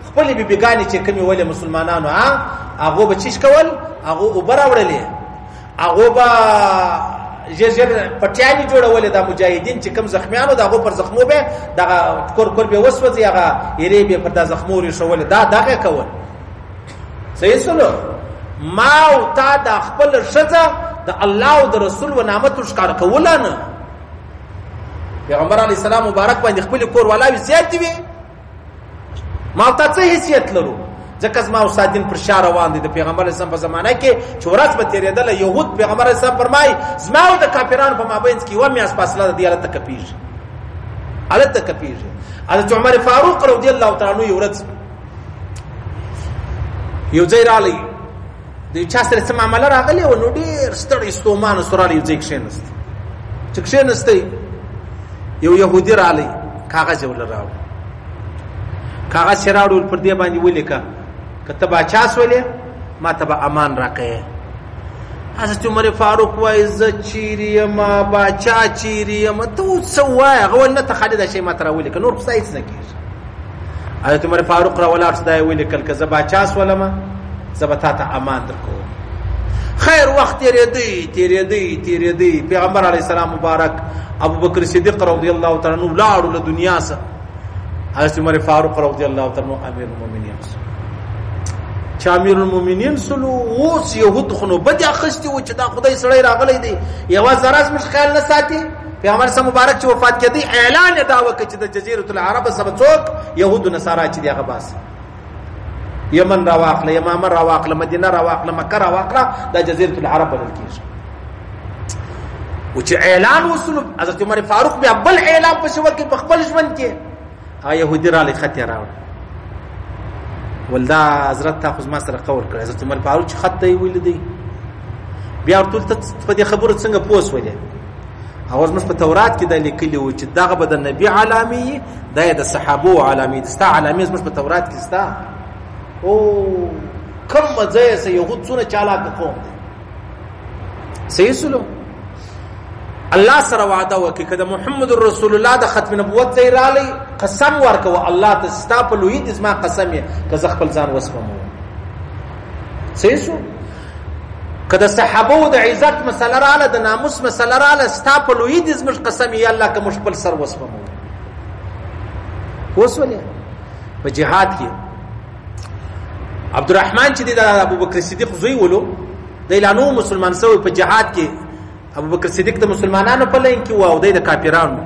B: خپلې بیبیګانې چې کومې ولې مسلمانانو هغو به چیش کول، هغو اوبه راوړلې، هغو به ژر ژر پټیانې جوړولې. دا مجاهدین چې کوم زخمیانو د هغو پر زخمو به دغه کور کور به وسوځي، هغه ایرې به پر دا زخمو ورېښولې، دا دغه کول. صحیح سولو؟ ما او تا د خپل ښځه د الله او د رسول و نامه ته ښکاره کوله نه. پیغمبر علیه السلام مبارک باندې خپلې کور والاوې زیاتې وې. ما او تا څه حیثیت لرو؟ ځکه زما استاد دین پر شا روان دی. د پیغمبر اسلام په زمانه کې چې ورځ به تېرېدله، یهود پیغمبر اسلام فرمایي زما او د کافرانو په مابین کې یوه میاشت فاصله ده، دی هلته کپېږي، هلته کپېږي. حضرت عمر فاروق رضی الله تعالی عنه یو ورځ یو ځای راغلی، د یو چا سره څه معامله راغلې وه، نو ډېر ستړی ستومانه سو راغلی، یو ځای کښېناست. چې کښېناستی یو یهودي راغلی، کاغذ یې ورله راوړ. کاغذ یې راوړل، پر دې باندې ولیکه که ته باچا سولې ما ته به امان راکوې. حضرت عمر فاروق وایي زه چیرې یم، باچا چیرې یم، ته څه وایې؟ هغه ویل نه، ته خالي دا شی ما ته راولیکه، نور خو ستا هېڅ نه کېږي. حضرت عمر فاروق راولاړ شو، دا یې ولیکل که زه باچا سولم زه به تا ته امان درکوم. خیر وخت تېرېدی تېرېدی تېرېدی. پیغمبر علیه السلام مبارک ابوبکر صدیق رضی الله تعالی عنہ لاړو له دنیا څخه. حضرت عمر فاروق رضی الله تعالی عنہ امیر المؤمنین سو. چې امیر المؤمنین سلو، اوس یهود خو نو بدې اخیستي وو چې دا خدای سړی راغلی دی، یوه ذره زموږ خیال نه ساتي. پیغمبر سم مبارک چې وفات کېدی اعلان یې دا وکړ چې د جزیرة العرب څخه به څوک یهود نصارا چې دی هغه باسي. یمن راواخله، یمامه راواخله، مدینه راواخله، مکه راواخله، دا جزیرة العرب بلل کېږي. او چې اعلان وسلو حضرت عمر فاروق بیا بل اعلان په شو کې په خپل ژوند کې هغه يهودي را لخت راوړ. ولدا حضرت تا خو زما سره قول کړی. حضرت عمر فاروق چې خط دی ویل دی بیا ورته ته په دې خبرو څنګه پوه شولې؟ او زموږ په تورات کې دا لیکلي وو چې دغه به د نبي علامې، دا د صحابو علامې دي، ستا علامې زموږ په تورات کې ستا. او کوم ځای سه یهود څونه چالاک قوم دی. صحیح سلو الله سره وعده وکړي که د محمد رسول الله د ختم نبوت ځای رالی قسم ورکوه الله ته، ستا په لویي دې زما قسم یې که زه خپل ځان وسپموم. صحیح سو که د صحابو د عزت مسله راله، د ناموس مسله راله، ستا په لویي دې زموږ قسم یې الله که موږ خپل سر وسپموو. اوس ولې په جهاد کې عبدالرحمن چې دی د ابوبکر صدیق زوی ولو، دی لا نو مسلمان سوی. په جهاد کې ابوبکر صدیق د مسلمانانو په لاین کې و او دی د کافرانو.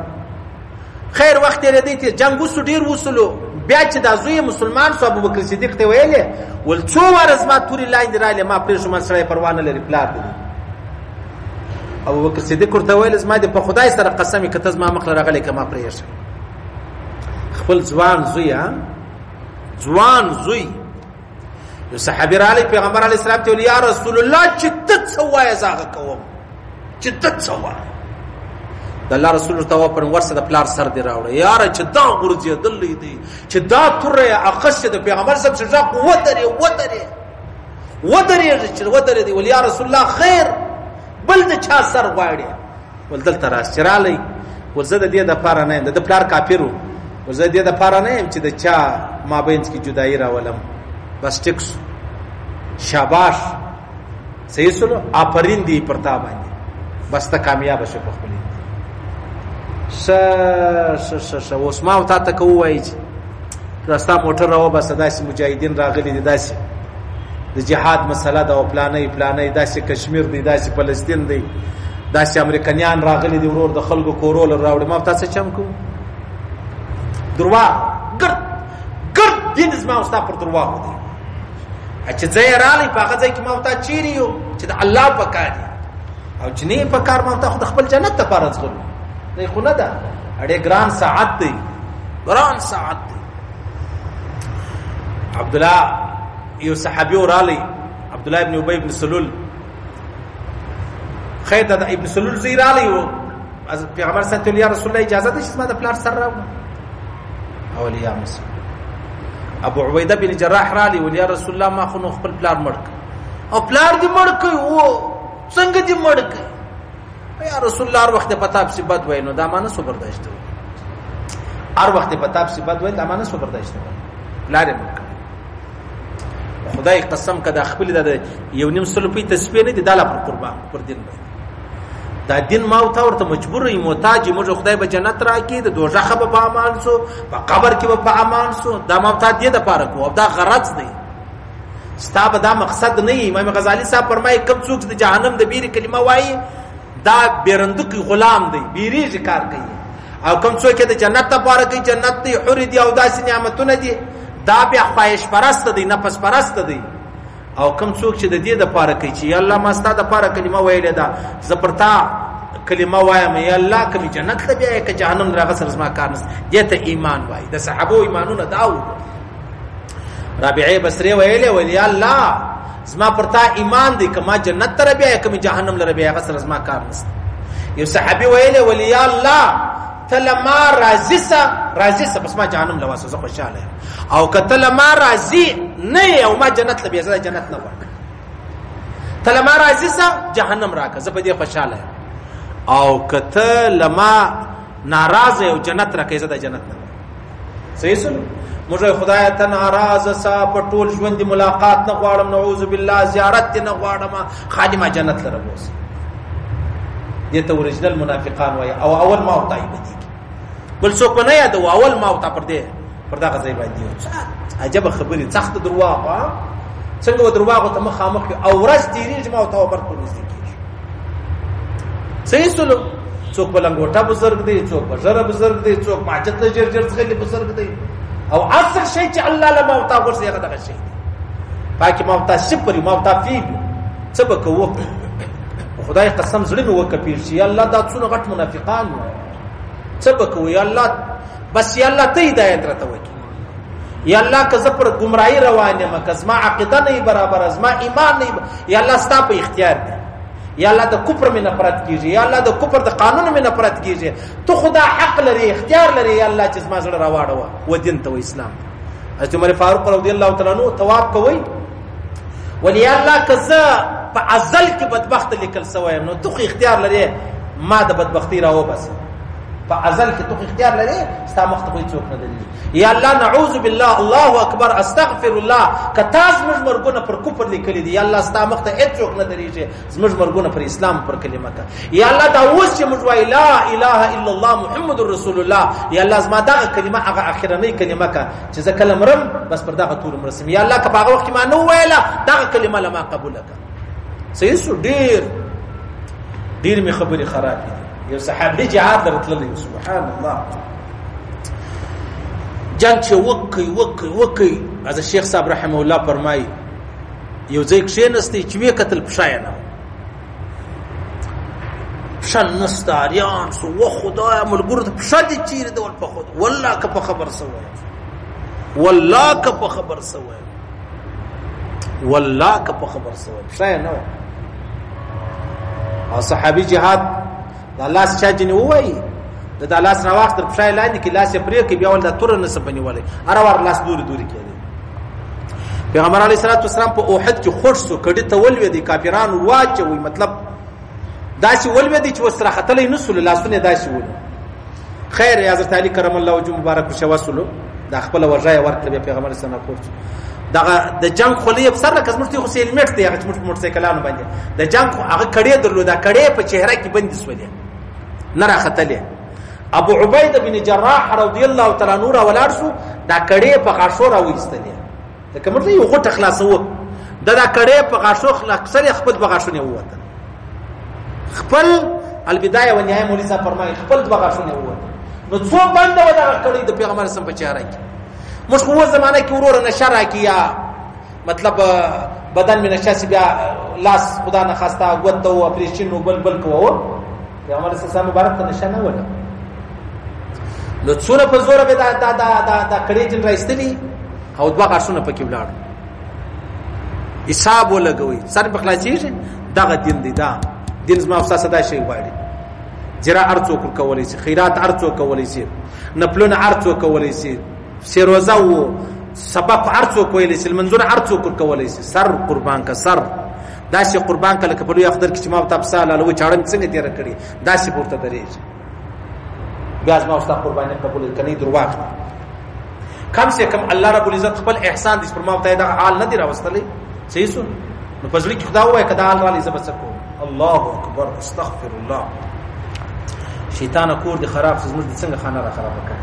B: خیر وخت یې دی چې جنګ وسو ډېر وسلو، بیا چې دا زوی مسلمان سو ابوبکر صدیق ته ویلې ول څو واره زما تورې لاندې راغلې، ما پرېښو، ما سړی پروا نه لري پلار دی. ابوبکر صدیق ورته ویل زما دې په خدای سره قسم که ته زما مخ له راغلې که ما پرېښې. خپل ځوان زوی، ځوان زوی یو صحابي راغلی پیغمبر علیه السلام ته ویل یا رسول الله چې ته څه وایې زه هغه کوم، چې ته څه وایې. د الله رسول ورته وفرمایل ورسه د پلار سر دې راوړه. یاره چې دا غورځېدلی دی، چې دا توره یې اخیستې د پیغمبر صاحب چې غږ ودرې ودرې ودرېږي، چې ودرې دی. ول یا رسول الله خیر، بل د چا سر غواړې؟ ول دلته راشه. چې راغلی ول زه د دې دپاره نه یم، د ده پلار کافر و، ول زه د دې دپاره نه یم چې د چا مابینځ کې جدایي راولم. بس ټیک سو، شاباش، صحیح سولو، آفرین دی پر تا باندې، بس ته کامیابه شو په خپل. ښه ښه ښه ښه. اوس ما او تا ته که ووایي چې دا ستا موټر راوباسه، داسې مجاهدین راغلي دي، داسې د جهاد مسله ده او پلانی پلانی، داسې کشمیر دی، داسې فلسطین دی، داسې امریکنیان راغلي دي، ورور د خلکو کورو له راوړي، ما او تا څه چم کوو؟ درواغ، ګرد ګرد دین زما او ستا پر درواغو دی. چې ځای راغلی په هغه ځای کې ما او تا چیرې یو چې د الله په کار دی، او چې نه یې په کار ما او تا خو د خپل جنت دپاره ځغلو دی، خو نه ده. اړې ګران ساعت دی، ګران ساعت دی. عبدالله یو صحابي ورالی، عبدالله ابن ابی ابن سلول، خیر د ابن سلول زوی رالی و. پیغمبر صلی الله علیه وسلم یا رسول الله اجازه ده چې زما د پلار سر راوړه؟ اولیا مسلم. ابو عبیده بن جراح رالی ول یا رسول الله ما خو نو خپل پلار مړ کړ. او پلار دې مړ کړ؟ و څنګه دې مړ کړ؟ یا رسول الله هر وخت په تا پسې بد وایي نو دا ما نه سو برداشت وکړ. هر وخت په تا پسې بد وایي دا ما نه سو برداشت وکړ، پلار یې مړ کړ. خدای قسم که دا خپلې دا یو نیم سل روپۍ تسبیح نه دي، دا لا پر قربان پر دین باندې. دا دین ما او تا ورته مجبور یو، محتاج یو. موږ خدای به جنت راکړي، د دوزخه به په امان سو، په قبر کې به په امان سو. دا ما او تا دې دپاره کوو، او دا غرض دی، ستا به دا مقصد نه وي. امام غزالي صاحب فرمایي کوم څوک چې د جهنم د بیرې کلمه وایي دا بیرندوکی غلام دی، بیریږي کار کوي. او کوم څوک چې د جنت لپاره کوي، جنت دی، حورې دي او داسې نعمتونه دي، دا بیا خواهش پرست دی، نفس پرست دی. او کوم څوک چې د دې دپاره کوي چې یا الله ما ستا دپاره کلمه ویلې ده، زه پر تا کلمه وایم، یا الله که مې جنت ته بیایې که جهنم در هغه سره زما کار نشته، دې ته ایمان وایي. د صحابو ایمانونه دا وو. رابعې بصرې ویلې ویل یا الله زما پر تا ایمان دی، که ما جنت ته بیایې که مې جهنم لره بیایې هغه سره زما کار نشته. یو صحابي ویلې ویل یا الله ته له ما راضي سه، راضي سه، بس ما جهنم له واسه، زه خوشحاله یم. او که ته له ما راضي نه یې او ما جنت له بیا، زه جنت نه غواړم، ته له ما راضي سه جهنم راکړه، زه په دې خوشحاله یم. او که ته له ما ناراضه یې او جنت راکړې، زه د جنت نه غواړم. صحیح سلو؟ موږ خدای ته ناراضه سه، په ټول ژوند دې ملاقات نه غواړم، نعوذ بالله، زیارت دې نه غواړم، خالي ما جنت لره بوسه. دې ته original منافقان وایي. او اول ما او تا یې بدیږي، بل څوک به نه یادوو، اول ما او تا پر دې پر دغه ځای باندې یو. عجبه خبرې، سخت درواغ. څنګه و درواغو ته مخامخ یو، او ورځ تېرېږي ما او تا مرګ ته نږدې کېږي. صحیح سلو؟ څوک په لنګوټه بزرګ دی، څوک په ږیره بزرګ دی، څوک په حاجت له ژر ژر ځغلي بزرګ دی. او اصل شی چې الله له ما او تا غورځي هغه دغه شی دی. پاکې ما او تا صفر یو، ما او تا فیل یو، څه به کوو؟ خدای قسم زړه مې وکپیر شي، یا الله دا څونه غټ منافقان وو، څه به کوو؟ یا الله بس یا الله ته هدایت راته وکړي. یا الله که زه پر ګمراهي روان یم، که زما عقیده نه برابره، زما ایمان نه، یا الله ستا په اختیار دی. یا الله د کفر مې نفرت کیږي، یا الله د کفر د قانون مې نفرت کیږي، ته خدا حق لري، اختیار لري، یا الله چې زما زړه راواړوه و دین ته و اسلام ته. حضرت عمر فاروق رضی الله تعالی عنہ تواب کوي، ولی یا الله که زه په ازل کې بدبخت لیکل سوی یم، نو ته خو اختیار لرې ما د بدبختۍ راوباسه. په ازل کې ته خو اختیار لرې، ستا مخ ته خو هېڅوک نه درېږي. یا الله نعوذ بالله، الله اکبر، استغفر الله، که تا زموږ مرګونه پر کفر لیکلي دي، یا الله ستا مخ ته هېڅوک نه درېږي، زموږ مرګونه پر اسلام پر کلمه که. یا الله دا اوس چې موږ وایو لا اله الا الله محمد رسول الله، یا الله زما دغه کلمه هغه اخرنۍ کلمه که چې زه کله مرم بس پر دغه تور مرسم. یا الله که په هغه وخت کې ما نه وویله دغه کلمه له ما قبوله که. صحیح سو. ډېر ډېر مې خبرې خرابې دي. یو صحابي جهاد درتللی، سبحان الله، جنگ چې وکړي وکړي وکړي، از شیخ صاحب رحمه الله فرمایي یو ځای کښېنستی چې ویې کتل پښه یې نه وه، پښه نسته، اریان سو، و خدایه ملګرو ته پښه دې چېرې ده؟ ول په خود والله که په خبر سوی، والله که په خبر سوی، والله که په خبر سوی، پښه یې نه وه. او صحابي جهاد دا لاس چا جنې ووایي، د دا لاس راواخ تر پښه یې لاندې کړي، لاس یې پرې کړي، بیا ول دا توره نه سي په نیولی، هره وار لاس دورې دورې کېدی. پیغمبر علیه الصلاة والسلام په احد کې خوښ سو، کډې ته ولوېدی، کافران واچوي، مطلب داسې ولوېدی چې ورسره ختلی نه سولو، لاسونه یې داسې ولو. خیر حضرت علي کرم الله وجهه مبارک پښه وسولو، دا خپله وژه یې ورکړه، بیا پیغمبر علیه السلام راپورته شو. دغه د جنګ خولۍ یې په سر لکه زموږ خو هیلمټ دی، هغه چې موږ په موټرسایکلانو باندې د جنګ هغه کړې درلوده، کړې په چهره کې بندې سولې، نه راختلې. ابو عبیده بن جراح رضی الله تعالی عنہ راولاړ شو، دا کړې په غاښو راوایستلې، لکه موږ یو غوټه خلاصوو، دا دا کړې په غاښو خلاصلې، خپل دوه غاښونه ووتل، خپل البدایه والنهایه مولوي صاحب فرمایي خپل دوه غاښونه ووتل. نو څو بنده وه دغه کړۍ د پیغمبر سم په چهره کې. موږ خو اوس زمانه کې وروره نشه راکړي، یا مطلب بدن مې نشه سي، بیا لاس خدا نخواسته ګوته و اپرېشن و بل بل کوه. پیغمبر صلی الله مبارک ته نشه نه وله، نو څونه په زوره به دا دا دا دا دا کړې جن راایستلي او دوه غاښونه پکې ولاړ، حساب ولګوي، سر په خلاصېږي. دغه دین دی، دا دین زما استاد صدا شي غواړي. زرا هر څوک ورکولی شي، خیرات هر څوک کولی شي، نفلونه هر څوک کولی شي، سیروزه و سبق هر څوک ویلی شي، لمونځونه هر څوک ورکولی شي. سر قربان که، سر داسې قربان که لکه په لوی اختر کې چې ما ورته پسه لاله چاړه مې څنګه تېره کړې، داسې به ورته درېږي. بیا زما ستا قرباني قبول کني درواغ. کم سے کم الله رب العزت خپل احسان دې پر ما ته دا حال نه دی راوستلی. صحیح سو نو پزړی کې خدا وای کدا حال را لې زب سکو. الله اکبر، استغفر الله. شیطان کور دې خراب زموږ دې څنګه خانه را خراب کړ.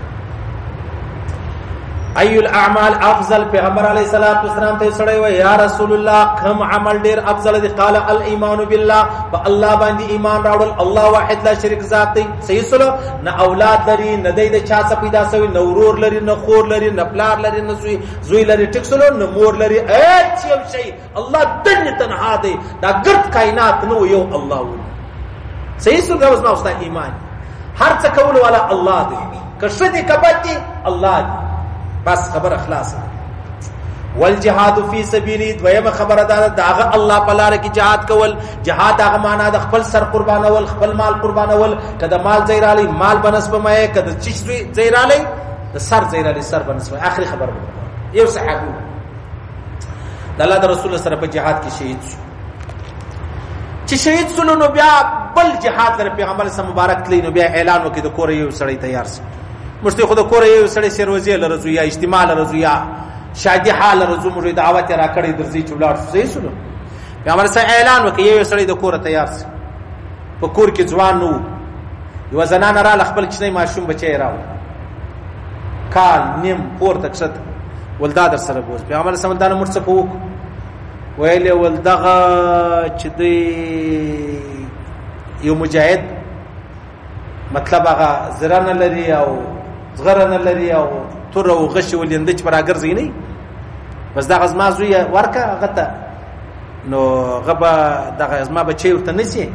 B: ای الاعمال افضل، پیغمبر علیه الصلاۃ والسلام ته سړی وای یا رسول الله کوم عمل ډیر افضل دی؟ قال الايمان بالله، په الله باندې ایمان راوړل، الله واحد لا شریک ذات دی. صحیح سلو نه اولاد لري، نه دی د چا څخه پیدا شوی، نه ورور لري، نه خور لري، نه پلار لري، نه زوی لري، ټیک سلو نه مور لري، هیڅ یو شی. الله دنه تنها دی، دا ګرد کائنات نو یو الله و. صحیح سلو دا اوس ما ایمان هر څه کول والا الله دی، که ښه دی که بد دی الله دی، بس خبر خلاص. والجهاد فی سبیلی، دویمه خبره دا ده هغه الله په لار کې جهاد کول. جهاد هغه معنا د خپل سر قربانول، خپل مال قربانول. که د مال ځای رالی مال بنسبه مې، که د چیش ځای رالی د سر ځای رالی سر بنسبه. اخري خبر یو صحابي د الله د رسول سره په جهاد کې شهید شو. چې شهید شو نو بیا بل جهاد لره پیغمبر سم مبارک تلی، نو بیا اعلان وکړي د کور یو سړی تیار شي. مشته خود کور یو سړی سروزی لرزو یا اجتماع لرزو یا شادي حال لرزو، موږ دعوت را کړی درځي چې ولاړ شو. صحیح شو پیغمبر سره اعلان وکړي یو سړی د کور تیار شي. په کور کې ځوان نو یو زنانه را خپل کوچنی ماشوم بچی راو کال نیم پورته کښته ولدا در سره بوز. پیغمبر سم دا موږ څه پوک ویلې ول دغه چې دی یو مجاهد مطلب هغه زره نه لري او زغره نه لري او تور او غشي ولینده چې پر راګرځي نه، بس دغه زما زوی ورکه هغه ته، نو هغه به دغه زما بچی ورته نسی،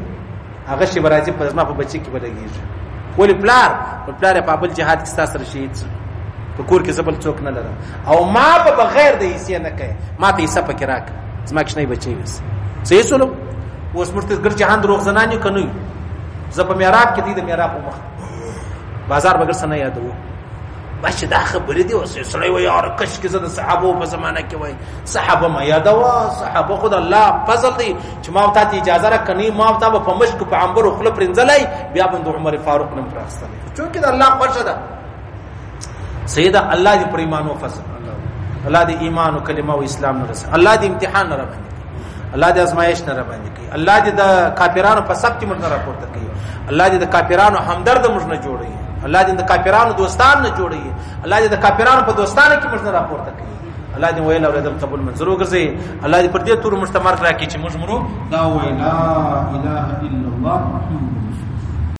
B: هغه شی به راځي په زما په بچي کې به لګېږي. ولې پلار؟ پلار په بل جهاد کې ستا سره شهید شو، په کور کې زه بل څوک نه لرم او ما به بغیر د حصې نه کوې، ما ته حصه پکې راکړه، زما کوچنی بچی اوس. صحیح سولم؟ اوس موږ ته ګرد جهان دروغ زنان یو که نه یو؟ زه په معراب کې دی د معراب په مخ بازار به ګرځه نه یادوو. بس چې دا خبرې دي اوس سړی وایي یاره کشکې زه د صحابو په زمانه کې وای. صحابه مه یادوه، صحابه خو د الله فضل دی چې ما او تا ته اجازه راکړه، نه ما او تا به په مشکو په عنبرو خوله پرېنځلی، بیا به د عمر فاروق نوم پرې اخیستلی، چونکې د الله خوښه ده. صحیح ده. الله دې پر ایمان وفضل، الله دې ایمان او کلمه او اسلام نه رسوي، الله دې امتحان نه راباندې کوي، الله دې ازمایش نه راباندې کوي، الله دې د کافرانو په صف کې موږ نه راپورته کوي، الله دې د کافرانو همدرد موږ نه جوړوي، الله دې د کافرانو دوستان نه جوړوي، الله دې د کافرانو په دوستانو کې موږ نه راپورته کوي. الله دې ویل اورېدل قبول منظور وګرځي. الله دې پر دې تورو موږ ته مرګ راکړي چې موږ مرو دا وایي لا اله الا الله محمد.